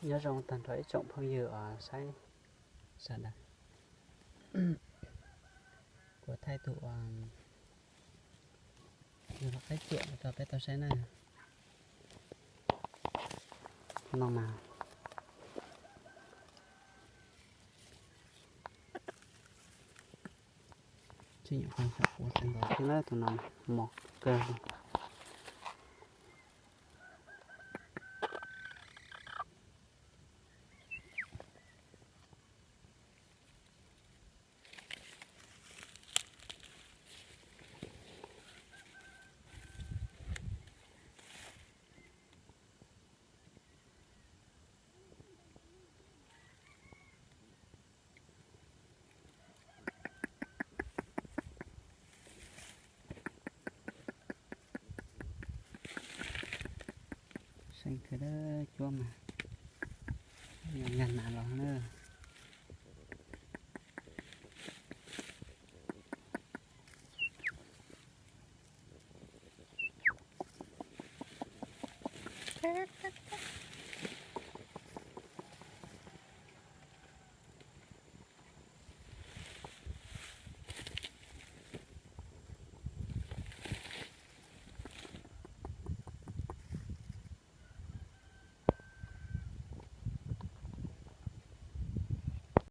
Nyob zoo tag nrho ib tsoom phooj ywg uas saib sawv daws. Kuv thaij tus uas yog lub qaib cuam rau peb tau saib na. No mas tsis nyuam qhuav xyaum ua tau nkaus thiab na, tus no mos kawg li. Seej kawg, cuab mas yog nkag nas los na.